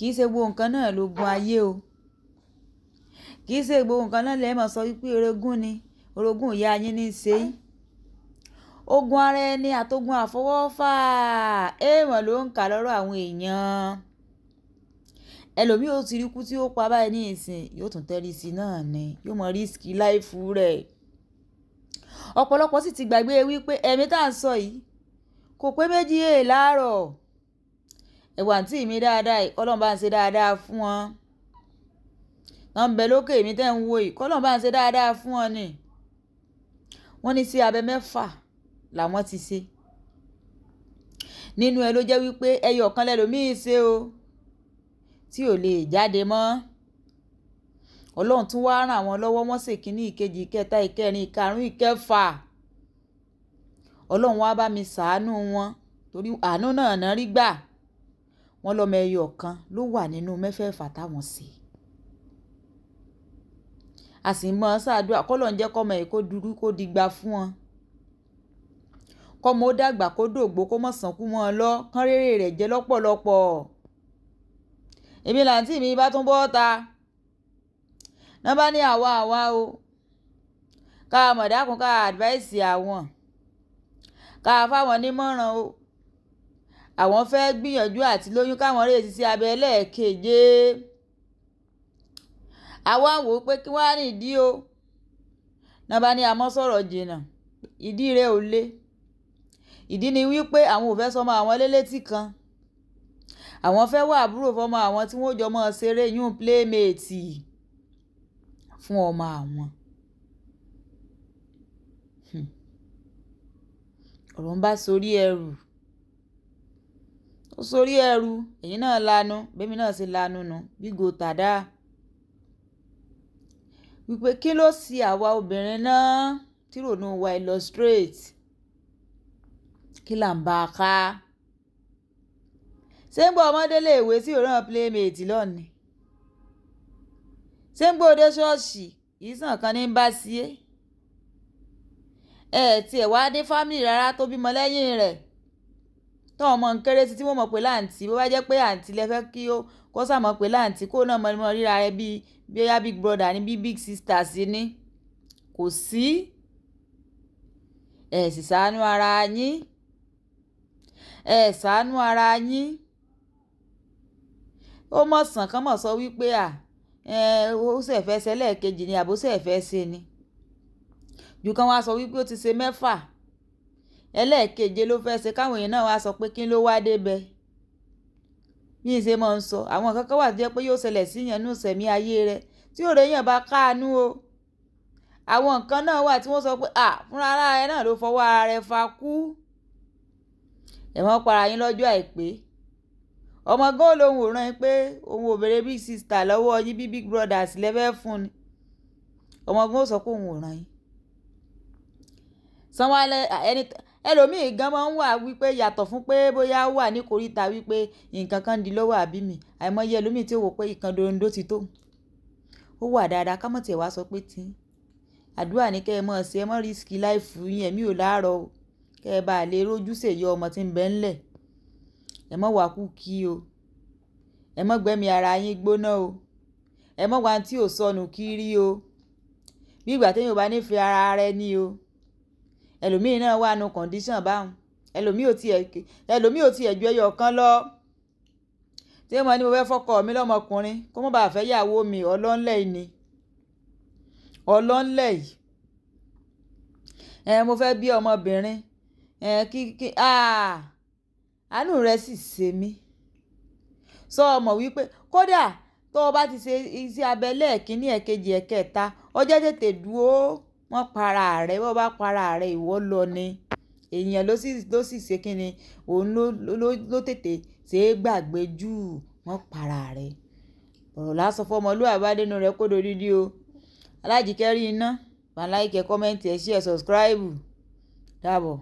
Kì í ṣe gbogbo nǹkan náà lógun ayé o. Kì í ṣe gbogbo nǹkan náà lẹ máa sọ wípé orogún ni, orogún ìyá yín ní í ṣe yín. Ogun ara ẹni àtogun àfọwọ́fà, èèmọ̀ ló ń kà lọ́rọ̀ àwọn èèyàn. Ẹlòmíì ó ti rí ikú tí ó pa báyìí ní ìsìn, yóò tún tẹ́rí sí náà ni, yóò mọ risk life rẹ̀. Ọ̀pọ̀lọpọ̀ sì ti gbàgbé wípé ẹ̀mí tá ń sọ yìí kò pé méjì è láàárọ̀. Ẹ̀wà àǹtí mi dáadáa yìí, k'Ọlọ́run bá ń ṣe dáadáa fún wọn. Wọ́n ń bẹ lókè mi tẹ́ ń wò yìí, k'Ọlọ́run bá ń ṣe dáadáa fún wọn ni. Wọ́n ní sí abẹ mẹ́fà làwọn ti ṣe. Nínú ẹ ló jẹ́ wípé ẹyọ kan lẹ́lòmíì ṣe o, tí ò lè jáde mọ́. Ọlọ́run tún wá rán àwọn lọ́wọ́, wọ́n ṣe kíní ìkejì, ìkẹta, ìkẹrin, ìkarùn-ún, ìkẹfà. Ọlọ́run wá bá mi ṣàánú wọn torí àánú náà ná rí gbà. Wọ́n lọ́mọ ẹyọ kan ló wà nínú mẹ́fẹ̀ẹ̀fà táwọn ṣe. A sì mọ̀ ṣàdúrà k'Ọlọ́run jẹ́ kọ́mọ yìí kó dúró kó digba fún wọn. Kọ́mọ ó dàgbà kó dògbó kó má sànkú mọ́ ọ lọ, kán rere rẹ̀ jẹ lọ́pọ̀lọpọ̀. Èmi làǹtí mi bá tún bọ́ ta. Ná bá ní àwa àwa o. Ká mọ̀ dákun ká advice àwọn. Ká fáwọn nímọ̀ràn o. Àwọn fẹ́ gbìyànjú àti lóyún káwọn rè ṣiṣẹ́ abẹ lẹ́ẹ̀keje. Àwa ń wò pé kí wá ní ìdí o. Ná bá ní a mọ́ sọ̀rọ̀ jìnnà. Ìdí rẹ̀ ò le. Ìdí ni wípé àwọn ò fẹ́ sọmọ àwọn lélétí kan. Àwọn fẹ́ wá àbúrò fọ́mọ àwọn tí wọ́n ó jọ mọ́ ṣeré yún playmate fún ọmọ àwọn. Ọ̀rọ̀ ń bá sórí ẹrù. Ó sórí ẹrù, ẹ̀yin náà lanu, bẹ́mi náà ṣe lanu nu, bí go tàdá. Wípé kí ló ṣe àwa obìnrin náà tí ìrònú wa illustrate? Kí là ń bá a ká? Ṣé ń gbọ́ ọmọdé lè wé sí òràn playmate lónìí? Ṣé ń gbọ́ òde ṣọ́ọ̀ṣì ìsàn kan ní bá sí é? Ẹ tí ẹ wá dé family rárá tó bímọ lẹ́yìn rẹ̀. Tó ọmọ ń kéré sí tí wọ́n mọ̀ pé láǹtí, bó bá jẹ́ pé àǹtí lẹ fẹ́ kí ó kó sá mọ̀ pé láǹtí kó náà mọ̀ ríra rẹ bí bóyá big brother ní bí big sister sí ní. Kò sí. Ẹ sì ṣàánú ara yín. Ẹ ṣàánú ara yín. Ó mọ̀ sàn kán mọ̀ sọ wípé à, ẹ ó ṣẹ̀ fẹ́ ṣe lẹ́ẹ̀kejì ni àbó ṣẹ̀ fẹ́ ṣe ni. Ju kán wá sọ wípé ó ti ṣe mẹ́fà. Ẹlẹ́ẹ̀keje ló fẹ́ ṣe káwọn èèyàn náà wá sọ pé kí ló wá dé bẹ. Bí n ṣe máa ń sọ, àwọn nǹkan kan wà tó jẹ́ pé yóò ṣẹlẹ̀ sí èèyàn nínú ìṣẹ̀mí ayé rẹ̀ tí òré èèyàn bá káàánú o. Àwọn nǹkan náà wà tí wọ́n sọ pé à, fúnra ara rẹ náà ló fọwọ́ ara rẹ̀ fa kú. Ẹ má para yín lọ́jọ́ àìpé. Ọmọ gan ó lóhùn ò rán yín pé òun ò béèrè big sister lọ́wọ́ yín bí big brothers lẹ fẹ́ fún ni. Ọmọ gan ó sọ pé òun ò rán yín. Sanwó-alẹ́ ẹni ẹlòmíì gan máa ń wà wípé yàtọ̀ fún pé bóyá ó wà ní koríta wípé nǹkan kan di lọ́wọ́ àbí mi. Àìmọye ẹlòmíì tí ó wò pé ìkan dondo ti tó. Ó wà dáadáa ká mọ̀ tí ẹ wá sọ pé tí. Àdúrà ní kí ẹ má ṣe, ẹ má risk life yín, ẹ̀mí ò láàárọ̀ o. Kí ẹ bá lè rójú ṣèyọ ọmọ tí ń bẹ ńlẹ̀. Ẹ má wá kú kí o. Ẹ má gbẹ́mi ara yín gbóná o. Ẹ má wá tí ò sọnù kiri o. Bí ìgbà tí èèyàn ò bá nífẹ̀ẹ́ ara rẹ̀ ni o. Ẹlòmíì náà wà nínú condition báhun. Ẹlòmíì ò tí ẹ, ẹlòmíì ò tí ẹ ju ẹyọ kan lọ. Tí mo ní mo fẹ́ fọkọ mi lọ́mọkùnrin kó má bá fẹ́ ìyàwó mi ọlọ́nlẹ̀ yìí ni. Ọlọ́nlẹ̀ yìí. Ẹ mo fẹ́ bí ọmọbìnrin. Ẹ kí, kí, àá, àánú rẹ sì ṣe mí. Sọ mọ̀ wípé kó dà tó bá ti ṣe iṣẹ́ abẹ lẹ́ẹ̀kínní, ẹ̀kejì, ẹ̀kẹta, ó jẹ́ tètè dúró. Wọ́n para rẹ̀, bó bá para rẹ̀ ìwọ lọ ni. Èèyàn ló sì ṣe kíni, òun ló tètè ṣe é gbàgbé jù. Wọ́n para rẹ̀. Ọ̀rọ̀ lásán fún ọmọlúwàbí bá dénú rẹ̀ kó dodidi o. Alájíkẹ́ rí iná. Bá like, comment, share, subscribe. Dàbọ̀.